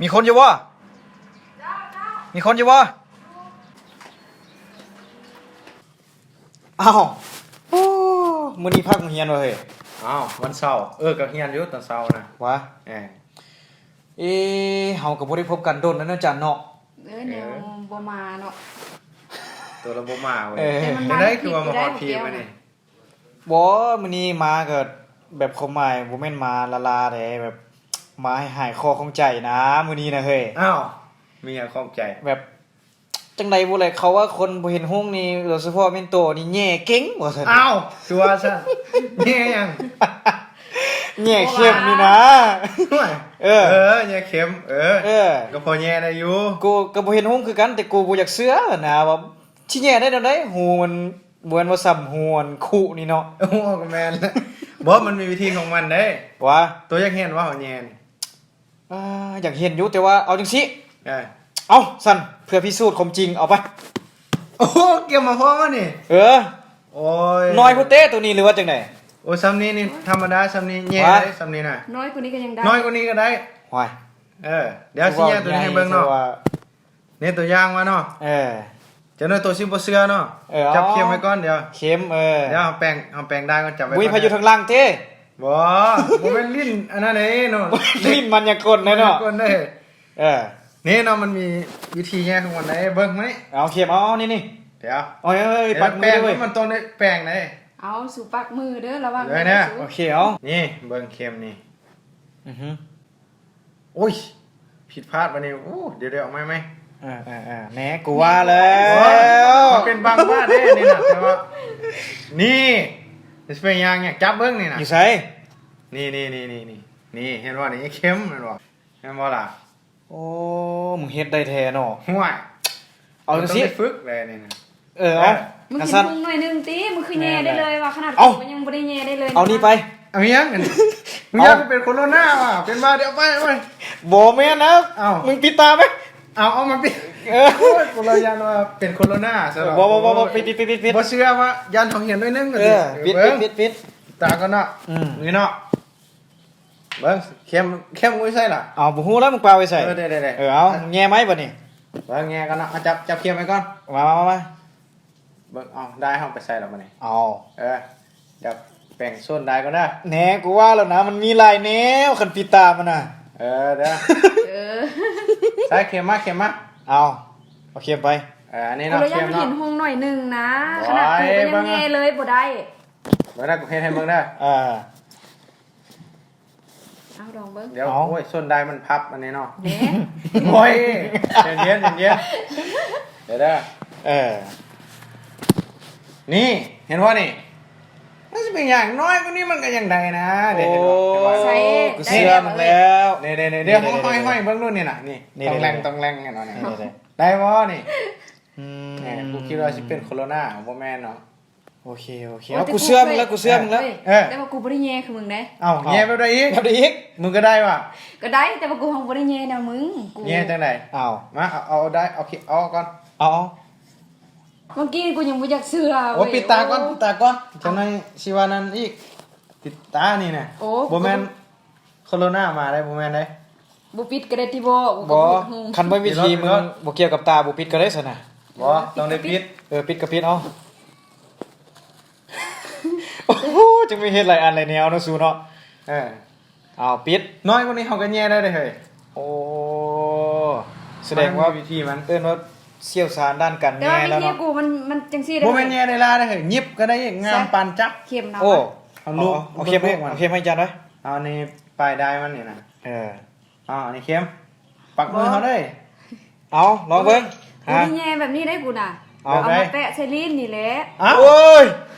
ມີຄົນຢູ່ບໍ່? ມີຄົນຢູ່ບໍ່? ອ້າວ ໂອ້ ມື້ນີ້ພັກໂຮງຮຽນບໍ່ເຮີ້ຍ? ອ້າວ ວັນເສົາ ເອີ ກໍຮຽນຢູ່ຕອນເຊົ້ານະ. ຫວາ? ເອີ ເອ ເຮົາກໍບໍ່ໄດ້ພົບກັນດົນແລ້ວເນາະ ຈັນເນາະ. ເອີ ແນວ ເອີ ບໍ່ມາເນາະ. ໂຕລະບໍ່ມາເວີ້ຍ. ເອີ ແຕ່ມັນມາ ຈັ່ງໃດຄືວ່າມາຮອດພີ້ມື້ນີ້? ບໍ່ ມື້ນີ້ມາກໍແບບຄວາມໝາຍບໍ່ແມ່ນມາລ້າໆເດ້ ແບບມາໃຫ້ຫາຍຂໍ້ຂ້ອງໃຈນະ ມື້ນີ້ນະເຮີ້ຍ. ອ້າວ ມີຫຍັງຂ້ອງໃຈ? ແບບ ຈັ່ງໃດບໍ່ແຫຼະ ເຂົາວ່າຄົນບໍ່ເຫັນຮຸ່ງນີ້ ໂດຍສະເພາະແມ່ນໂຕນີ້ແຍ່ເກັ່ງວ່າຊັ້ນ. ອ້າວ ຄືວ່າຊັ້ນ ແຍ່ຫຍັງ? ແຍ່ເຂັມນີ້ນະ. ໂອ້ຍ ເອີ ເອີ ແຍ່ເຂັມ ເອີ ເອີ ກໍພໍແຍ່ໄດ້ຢູ່. ກູກໍບໍ່ເຫັນຮຸ່ງຄືກັນ ແຕ່ກູບໍ່ຢາກເຊື່ອນະວ່າຊິແຍ່ໄດ້ແນວໃດ ຮູມັນ ບໍ່ແມ່ນວ່າສ່ຳຮູອັນຄຸນີ້ເນາະ. ໂອ້ ກໍແມ່ນແຫຼະ ບໍ່ ມັນມີວິທີຂອງມັນເດ້. ວ່າ ໂຕຢາກເຫັນວ່າເຮົາແຍ່ນີ້? ອ່າ ຢາກເຫັນຢູ່ ແຕ່ວ່າເອົາຈັ່ງຊີ້ ເອີ ເອົາຊັ້ນ ເພື່ອພິສູດຄວາມຈິງ ເອົາໄປ. ໂອ້ ກຽມມາພ້ອມນີ້. ເອີ ໂອ້ຍ ນ້ອຍໂພດເຕໂຕນີ້ ຫຼືວ່າຈັ່ງໃດ? ໂອ້ ສ່ຳນີ້ນີ້ທຳມະດາ ສ່ຳນີ້ແຍ່ໄດ້ ສ່ຳນີ້ນະ. ນ້ອຍກວ່ານີ້ກໍຍັງໄດ້ ນ້ອຍກວ່ານີ້ກໍໄດ້. ຫວາຍ ເອີ ດຽວຊິແຍ່ໂຕນີ້ໃຫ້ເບິ່ງເນາະ. ນີ້ຕົວຢ່າງວ່າເນາະ ເອີ ຈັກໜ່ອຍໂຕຊິບໍ່ເຊື່ອເນາະ. ເອີ ຈັບເຂັມໄວ້ກ່ອນ ດຽວເຂັມ ເອີ ດຽວເຮົາແປງ ເຮົາແປງດ້າຍກ່ອນ ຈັບໄວ້ກ່ອນ. ມີໃຜຢູ່ທາງຫຼັງເຕ? ບໍ່ ບໍ່ແມ່ນຫຼິ້ນອັນນັ້ນເດ້ເນາະ ຫຼິ້ນມາຍາກົນເດ້ເນາະ ມາຍາກົນເດ້. ເອີ ນີ້ເນາະ ມັນມີວິທີແຍກຂອງມັນເດ້ ເບິ່ງມານີ້. ເອົາເຂັມ ເອົາ ນີ້ ນີ້ ດຽວ ເອົາ ເອີ ປັກມືເດ້ ມັນຕ້ອງໄດ້ແປງເດ້. ເອົາ ສູປັກມືເດີ ລະວັງເດີນະ. ໂອເຄ ເອົາ ນີ້ເບິ່ງເຂັມນີ້ ອື ໂອ້ຍ ຜິດພາດບາດນີ້. ໂອ້ ດຽວໆ ເອົາໃໝ່ໆ. ເອີໆໆ ແນ່ ກູວ່າແລ້ວ ມັນເປັນບາງບາດເດ້ນີ້ນະ ແຕ່ວ່າ ນີ້ ຊິເປັນຫຍັງ ຈັບເບິ່ງນີ້ນະ. ຢູ່ໃສ? ນີ້ໆໆໆ ນີ້ ເຫັນບໍ່ ນີ້ເຂັມ ເຫັນບໍ່ ເຫັນບໍ່ລະ? ໂອ້ ມຶງເຮັດໄດ້ແທ້ເນາະ. ຫ້ວຍ ເອົາຈັ່ງຊີ້ ມັນຕ້ອງໄດ້ຝຶກແຫຼະນີ້ນະ. ເອີ ເອີ ເອົາ ມຶງເຫັນຮຸ່ງໜ້ອຍໜຶ່ງຕິ ມຶງຄືແຍ່ໄດ້ເລີຍວ່າ ຂະໜາດ ເອົ້າ ກູກໍຍັງບໍ່ໄດ້ແຍ່ໄດ້ເລີຍ. ເອົານີ້ໄປ. ເອົາຫຍັງອັນນີ້? ມຶງຢາກເປັນໂຄໂຣນາຫວາ? ເປັນຫວັດ ດຽວໄປ ໄປ. ບໍ່ແມ່ນນະ. ເອົ້າ ມຶງປິດຕາໄປ. ເອົາ ເອົາມາປິດ. ເອີ ໂອ້ຍ ກູລະຢ້ານວ່າເປັນໂຄໂຣນາຊະດອກ. ບໍ່ໆໆ ປິດໆໆ ບໍ່ເຊື່ອວ່າ ຢ້ານເຮົາເຫັນໜ້ອຍໜຶ່ງ. ເອີ ປິດໆໆ ຕາກ່ອນເນາະ. ອືມ ນີ້ເນາະ. ເບິ່ງ ເຂັມ ເຂັມຢູ່ໃສລະ? ເອົາ ບໍ່ຮູ້ແລ້ວ ມຶງປາໄວ້ໃສ? ເອີ ເອີ ເອົາ ແຍ່ໄມ້ບາດນີ້. ເບິ່ງ ແຍ່ກ່ອນເນາະ ເອົາ ຈັບ ຈັບເຂັມໄວ້ກ່ອນ. ມາ ມາ ມາ ມາ ເບິ່ງ ເອົາ ດ້າຍເຮົາໄປໃສລະບາດນີ້? ເອົາ ເອີ ດຽວແປງໂຊນດ້າຍກ່ອນເດີ. ແນ່ ກູວ່າແລ້ວນະ ມັນມີຫຼາຍແນວ ຄັນປິດຕາມັນນະ. ເອີ ເດີ ເອີ ໃສ່ເຂັມມາ ເຂັມມາ. ເອົາ ເອົາເຂັມໄປ. ເອີ ອັນນີ້ເນາະ ເຂັມເນາະ. ເຫັນຮຸ່ງໜ້ອຍໜຶ່ງນະ ຂະໜາດກູກໍຍັງແຍ່ເລີຍບໍ່ໄດ້. ເບິ່ງນະ ກູເຮັດໃຫ້ເບິ່ງເດີ. ເອີ ເອົາ ລອງເບິ່ງ. ດຽວ ເອົາ ໂອ້ຍ ສົ້ນໄດມັນພັບອັນນີ້ເນາະ. ໂອ້ຍ ເຢັນໆ ເຢັນໆ ດຽວເດີ. ເອີ ນີ້ ເຫັນບໍ່ນີ້? ມັນຊິເປັນຫຍັງ? ນ້ອຍກວ່ານີ້ມັນກໍຍັງໄດ້ນະ. ໂອ້ ເຫັນບໍ່? ເຫັນບໍ່? ໃສ່ ກູເຊື່ອມຶງແລ້ວ. ນີ້ໆໆ ດຽວ ນີ້ໆໆ ຫ້ອຍໆເບິ່ງດູນີ້ນະ. ນີ້ ນີ້ໆໆ ຕ້ອງແລ່ງ ຕ້ອງແລ່ງແນ່ນອນ. ນີ້ໆໆ ໄດ້ບໍ່ນີ້? ອືມ ແໝ ກູຄິດວ່າຊິເປັນໂຄໂຣນາ ບໍ່ແມ່ນເນາະ. ໂອເຄ ໂອເຄ. ໂອ້ ເອົາ ແຕ່ ກູເຊື່ອມຶງແລ້ວ ກູເຊື່ອມຶງແລ້ວ. ເອີ ແຕ່ວ່າກູບໍ່ໄດ້ແຍ່ຄືມຶງເດ້. ເອົ້າ ແຍ່ແບບໃດອີກ? ແບບໃດອີກ? ມຶງກໍໄດ້ຫວາ? ກໍໄດ້ ແຕ່ວ່າກູເຮົາບໍ່ໄດ້ແຍ່ແນວມຶງ. ກູແຍ່ຈັ່ງໃດ? ເອົ້າ ມາ ເອົາ ເອົາໄດ້ ເອົາ ເອົາກ່ອນ. ເອົາ ເອົາ ເມື່ອກີ້ກູຍັງບໍ່ຢາກເຊື່ອ. ໂອ້ ເວີຍ ປິດຕາກ່ອນ ໂອ້ ປິດຕາກ່ອນ. ເອົ້າ ຈັກໜ້ອຍຊິວ່ານັ້ນອີກ. ປິດຕານີ້ນະ. ໂອ້ ບໍ່ແມ່ນ ໂຄໂຣນາມາໄດ້ ບໍ່ແມ່ນເດ້. ບໍ່ປິດກໍໄດ້ຕິບໍ? ບໍ່ ຄັນບໍ່ມີວິທີ ມຶງບໍ່ກ່ຽວກັບຕາ ບໍ່ປິດກໍໄດ້ຊັ້ນນະ. ບໍ່ ຕ້ອງໄດ້ປິດ. ເອີ ປິດກໍປິດເອົາ. ໂອ້ໂຫ ຈັ່ງມີເຮັດຫຼາຍອັນຫຼາຍແນວເນາະ ສູເນາະ. ເອີ ເອົາ ປິດ. ນ້ອຍກວ່ານີ້ເຮົາກໍແຍ່ໄດ້ເດ້ເຮີ້ຍ. ໂອ້ ສະແດງວ່າ ມັນມີວິທີມັນ ເອີ້ນວ່າຊ່ຽວຊານດ້ານການແຍ່ແລ້ວເນາະ. ແຕ່ວ່າວິທີກູມັນ ມັນຈັ່ງຊີ້ເດ້. ບໍ່ແມ່ນແຍ່ໄດ້ລາເດ້ເຮີ້ຍ ຫຍິບກໍໄດ້ ງາມປານຈັບ. ເຂັມນະ. ໂອ້ ເອົາລູກ ເອົາເຂັມໃຫ້ ເອົາເຂັມໃຫ້ຈັນໄວ້. ເອົານີ້ ປາຍດ້າຍມັນນີ້ນະ. ເອີ ເອົາ ອັນນີ້ເຂັມ ປັກມືເຮົາເດ້. ເອົາ ລອງເບິ່ງ. ຫາ ກູນີ້ແຍ່ແບບນີ້ໄດ້ກູນະ. ເອົາ ເອົາມາແປະໃສ່ລີ້ນນີ້ແຫຼະ. ໂອ້ຍ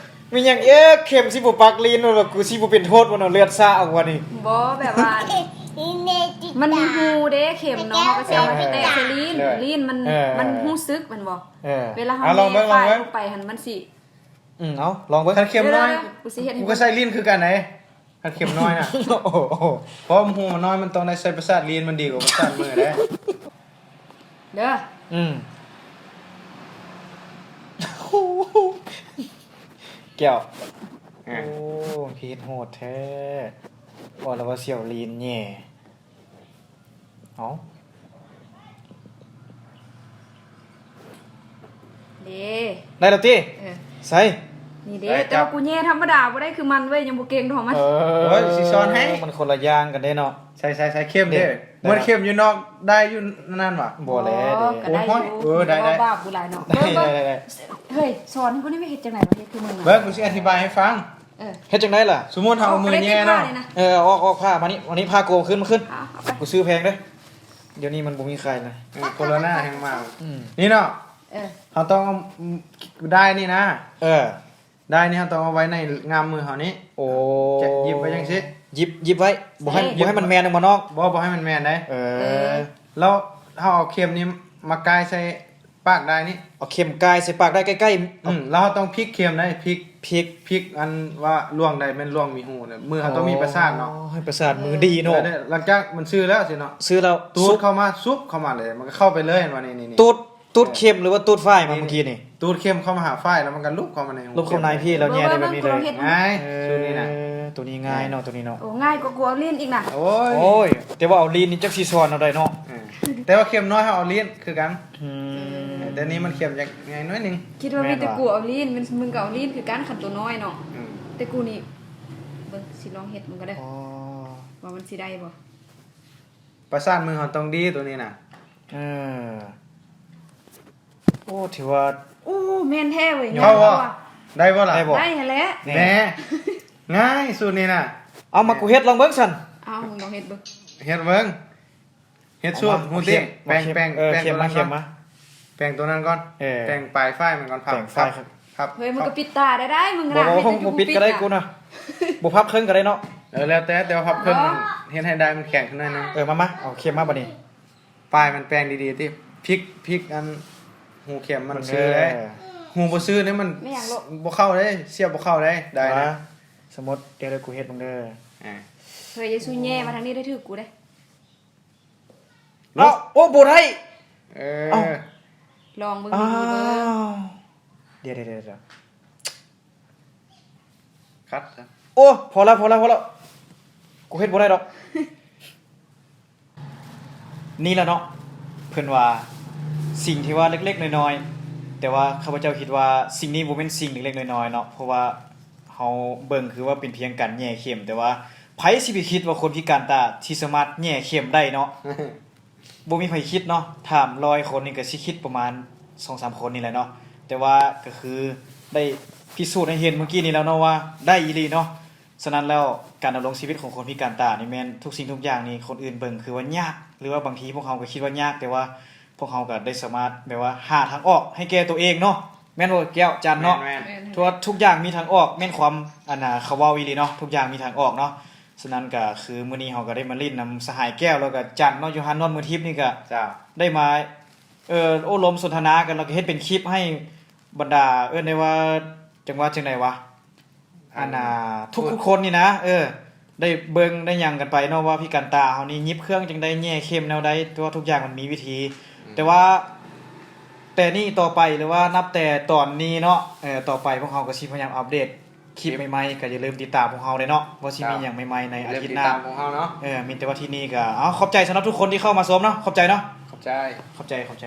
ມີຫຍັງເອີ ເຂັມຊິບໍ່ປັກລີ້ນ ວ່າກູຊິບໍ່ເປັນໂທດບໍ່ເນາະ ເລືອດຊະອອກວ່ານີ້. ບໍ່ ແບບວ່າ ມັນມີຮູເດ້ເຂັມເນາະ ເຮົາກໍຊິເອົາມາແຕະໃສ່ລີ້ນ ລີ້ນມັນ ເອີ ມັນຮູ້ສຶກແມ່ນບໍ່? ເອີ ເວລາເຮົາແຍ່ປາຍລົງໄປຫັ້ນມັນຊິ ອືມ ເອົາ ລອງເບິ່ງ. ຄັນເຂັມນ້ອຍ ດຽວໆ ກູຊິເຮັດໃຫ້ ກູກໍໃສ່ລີ້ນຄືກັນເດ້. ຄັນເຂັມນ້ອຍນະ ໂອ້ໂຫ ເພາະຮູມັນນ້ອຍ ມັນຕ້ອງໄດ້ໃຊ້ປະສາດລີ້ນ ມັນດີກວ່າປະສາດມືເດ້. ເດີ ອືມ ແກ້ວ ອາ ໂອ້ ເຮັດໂຫດແທ້ ວ່າແລ້ວວ່າສ່ຽວລີ້ນແຍ່. ເອົ້າ ເດ້ ໄດ້ແລ້ວຕິ? ເອີ ໃສ? ນີ້ເດ້ ໄດ້ ແຕ່ວ່າ ຈັບ ກູແຍ່ທຳມະດາບໍ່ໄດ້ຄືມັນເວີຍ ຍັງບໍ່ເກັ່ງເທົ່າມັນ. ເອີ ໂອ້ຍ ຊິສອນໃຫ້ ມັນຄົນລະຢ່າງກັນເດ້ເນາະ. ໃສ່ ໃສ່ ໃສ່ເຂັ້ມເດ້ ເດ້ ເໝືອນເຂັມຢູ່ນອກໄດ້ຢູ່ນັ້ນຫວາ? ບໍ່ແຫຼະ ອໍ ເດ້ ກໍໄດ້ຢູ່. ໂອ້ຍ ເອີ ໄດ້ ໄດ້ ບໍ່ບາບບໍ່ຫຼາຍເນາະ. ໄດ້ ເບິ່ງ ໄດ້ ໄດ້ ເບິ່ງ ເຮີ້ຍ ສອນໃຫ້ກູແດ່ ເຮັດຈັ່ງໃດວະ? ເຮັດຄືມຶງ ເບິ່ງ ກູຊິອະທິບາຍໃຫ້ຟັງ. ເອີ ເຮັດຈັ່ງໃດລະ? ສົມມຸດເຮົາເອົາມືແຍ່ເນາະ. ເອີ ເອົາອອກ ເອົາອອກຜ້າມານີ້ ມານີ້ ຜ້າໂກວຂຶ້ນ ມາຂຶ້ນ. ເອົາ ເອົາໄປ ກູຊື້ແພງເດີ ດຽວນີ້ມັນບໍ່ມີຂາຍນະ. ເອີ ໂຄໂຣນາແຮງມາ. ອືມ ນີ້ເນາະ. ເອີ ເຮົາຕ້ອງເອົາ ອືມ ດ້າຍນີ້ນະ. ເອີ ດ້າຍນີ້ເຮົາຕ້ອງເອົາໄວ້ໃນງ່າມມືເຮົານີ້. ໂອ້ ຈະຫຍິບໄວ້ຈັ່ງຊີ້ ຫຍິບ ຫຍິບໄວ້ ບໍ່ໃຫ້ ນີ້ ບໍ່ໃຫ້ມັນແມ່ນອອກມານອກ. ບໍ່ ບໍ່ໃຫ້ມັນແມ່ນໄດ໋. ເອີ ເອີ ແລ້ວເຮົາເອົາເຂັມນີ້ມາກ່າຍໃສ່ປາກດ້າຍນີ້. ເອົາເຂັມກ່າຍໃສ່ປາກດ້າຍໃກ້ໆ. ອືມ ແລ້ວເຮົາຕ້ອງພິກເຂັມໄດ໋ ພິກ ພິກ ພິກ ອັນວ່າລວງໃດແມ່ນລວງມີຮູນະ ມືເຮົາຕ້ອງມີປະສາດເນາະ. ອໍ ໃຫ້ປະສາດມືດີເນາະ. ເອີ ຫຼັງຈາກມັນຊື້ແລ້ວຊີ້ເນາະ ຊື້ແລ້ວ ຕູດເຂົ້າມາ ຊຸບເຂົ້າມາເລີຍ ມັນກໍເຂົ້າໄປເລີຍ. ເຫັນບໍ່ ນີ້ ນີ້ ຕູດ ຕູດເຂັມ ຫຼືວ່າຕູດຝ້າຍມາເມື່ອກີ້ນີ້? ຕູດເຂັມເຂົ້າມາຫາຝ້າຍ ແລ້ວມັນກໍຫຼຸບເຂົ້າມາໃນຮູ ຫຼຸບເຂົ້າໃນພີ້ ແລ້ວແຍ່ໄດ້ແບບນີ້ເລີຍ. ງ່າຍ ສູດນີ້ນະ. ໂອ້ ໂຕນີ້ງ່າຍເນາະ ໂຕນີ້ເນາະ. ໂອ້ ງ່າຍກວ່າກູເອົາລີ້ນອີກນະ. ໂອ້ຍ ໂອ້ຍ ແຕ່ວ່າເອົາລີ້ນນີ້ຈັກຊິສອນເອົາໄດ້ເນາະ. ເອີ ແຕ່ວ່າເຂັມນ້ອຍເຮົາເອົາລີ້ນຄືກັນ. ອືມ ເອີ ແຕ່ນີ້ມັນເຂັມໃຫຍ່ໜ້ອຍໜຶ່ງ. ຄິດວ່າມີແຕ່ກູເອົາລີ້ນ ແມ່ນ ມຶງກໍເອົາລີ້ນຄືກັນ ຄັນໂຕນ້ອຍເນາະ. ອືມ ແຕ່ກູນີ້ ເບິ່ງ ຊິລອງເຮັດມັນກໍໄດ້. ອໍ ວ່າມັນຊິໄດ້ບໍ່? ປະສາດມືເຮົາຕ້ອງດີໂຕນີ້ນະ. ເອີ ໂອ້ ຖືວ່າ ໂອ້ ແມ່ນແທ້ເວີຍ. ເຂົ້າບໍ່? ໄດ້ບໍ່ລະ? ໄດ້ບໍ່? ໄດ້ຫັ້ນແຫຼະ. ແນ່ ງ່າຍສູດນີ້ນະ. ເອົາ ມາ ເອີ ກູເຮັດລອງເບິ່ງຊັ້ນ. ເອົາ ມຶງລອງເຮັດເບິ່ງ ເຮັດເບິ່ງ ເຮັດສູດ. ເອົາມາ ຮູຕີ ເອົາເຂັມ ແປງ ມາເຂັມ ແປງ ເອີ ເຂັມມາ ເຂັມມາ ແປງໂຕນັ້ນກ່ອນ. ເອີ ແປງປາຍຝ້າຍມັນກ່ອນ ພັບ ແປງຝ້າຍ ພັບ ພັບ. ເຮີ້ຍ ມຶງກໍປິດຕາໄດ້ ໄດ້ ມຶງ ບໍ່ ບໍ່ ບໍ່ປິດກໍໄດ້ກູນະ. ບໍ່ພັບເຄິ່ງກໍໄດ້ເນາະ. ເອີ ແລ້ວແຕ່ ແຕ່ວ່າພັບເຄິ່ງມັນເຮັດໃຫ້ດ້າຍມັນແຂງຂຶ້ນໜ້ອຍໜຶ່ງ. ເອີ ມາ ມາ ເອົາເຂັມມາບາດນີ້. ປາຍມັນແປງດີໆຕິ ພິກ ພິກອັນຮູເຂັມມັນຊື່ເດ້. ຮູບໍ່ຊື່ນີ້ມັນ ແມ່ນຫຍັງລູກ? ບໍ່ເຂົ້າເດ້ ສຽບບໍ່ເຂົ້າເດ້ ໄດ້ນະ. ສົມມຸດ ດຽວ ດຽວກູເຮັດເບິ່ງເດີ. ເອີ ເຮີ້ຍ ຢ່າສູ່ແຍ່ມາທາງນີ້ໄດ້ ຖືກກູເດ້. ເອົ້າ ໂອ້ ບໍ່ໄດ້. ເອີ ເອົ້າ ລອງເບິ່ງດີໆເບິ່ງ. ດຽວ ດຽວ ດຽວ ດຽວ ຄັດຊະ. ໂອ້ ພໍແລ້ວ ພໍແລ້ວ ພໍແລ້ວ ກູເຮັດບໍ່ໄດ້ດອກ. ນີ້ລະເນາະ ເພິ່ນວ່າສິ່ງທີ່ວ່າເລັກໆນ້ອຍໆ ແຕ່ວ່າຂ້າພະເຈົ້າຄິດວ່າສິ່ງນີ້ບໍ່ແມ່ນສິ່ງເລັກໆນ້ອຍໆເນາະ ເພາະວ່າເຮົາເບິ່ງຄືວ່າເປັນພຽງການແຍ່ເຂັມ ແຕ່ວ່າໃຜຊິໄປຄິດວ່າຄົນພິການຕາທີ່ສາມາດແຍ່ເຂັມໄດ້ເນາະ. ບໍ່ມີໃຜຄິດເນາະ ຖາມຮ້ອຍຄົນນີ້ກໍຊິຄິດປະມານສອງສາມຄົນນີ້ແຫຼະເນາະ ແຕ່ວ່າກໍຄືໄດ້ພິສູດໃຫ້ເຫັນມື້ກີ້ນີ້ແລ້ວເນາະວ່າໄດ້ອີ່ຫຼີເນາະ. ສະນັ້ນແລ້ວ ການດຳລົງຊີວິດຂອງຄົນພິການຕານີ້ແມ່ນທຸກສິ່ງທຸກຢ່າງນີ້ ຄົນອື່ນເບິ່ງຄືວ່າຍາກ ຫຼືວ່າບາງທີພວກເຮົາກໍຄິດວ່າຍາກ ແຕ່ວ່າພວກເຮົາກໍໄດ້ສາມາດແບບວ່າຫາທາງອອກໃຫ້ແກ່ຕົວເອງເນາະ ແມ່ນບໍ່ແກ້ວ ຈັນເນາະ? ແມ່ນໆ ແມ່ນ ທຸກ ທຸກຢ່າງມີທາງອອກ ແມ່ນຄວາມ ອັນນ່າ ເຂົາເວົ້າອີ່ຫຼີເນາະ ທຸກຢ່າງມີທາງອອກເນາະ. ສະນັ້ນກໍຄືມື້ນີ້ເຮົາກໍໄດ້ມາຫຼິ້ນນຳສະຫາຍແກ້ວ ແລ້ວກໍຈັນເນາະ ຢູ່ຮ້ານນວດມືທິບນີ້ກໍ ເຈົ້າ ໄດ້ມາ ເອີ ໂອ້ລົມສົນທະນາກັນ ແລ້ວກໍເຮັດເປັນຄລິບໃຫ້ບັນດາ ເອີ້ນໄດ້ວ່າ ຈັ່ງວ່າຈັ່ງໃດວະ ອັນນ່າ ທຸກ ທຸກຄົນນີ້ນະ ເອີ ໄດ້ເບິ່ງໄດ້ຫຍັງກັນໄປເນາະ ວ່າພິການຕາເຮົານີ້ຫຍິບເຄື່ອງຈັ່ງໃດ ແຍ່ເຂັມແນວໃດ ແຕ່ວ່າທຸກຢ່າງມັນມີວິທີ. ອືມ ແຕ່ວ່າແຕ່ນີ້ຕໍ່ໄປ ຫຼືວ່ານັບແຕ່ຕອນນີ້ເນາະ ເອີ ຕໍ່ໄປພວກເຮົາກໍຊິພະຍາຍາມອັບເດດຄລິບ ຄລິບໃໝ່ໆ ກໍຢ່າລືມຕິດຕາມພວກເຮົາເດ້ເນາະ ວ່າຊິມີຫຍັງໃໝ່ໆໃນອາທິດໜ້າ. ເອີ ມີແຕ່ວ່າທີນີ້ກໍ ເອົາ ຂອບໃຈສຳລັບທຸກຄົນທີ່ເຂົ້າມາຊົມເນາະ ຂອບໃຈເນາະ ຂອບໃຈ ຂອບໃຈ ຂອບໃຈ.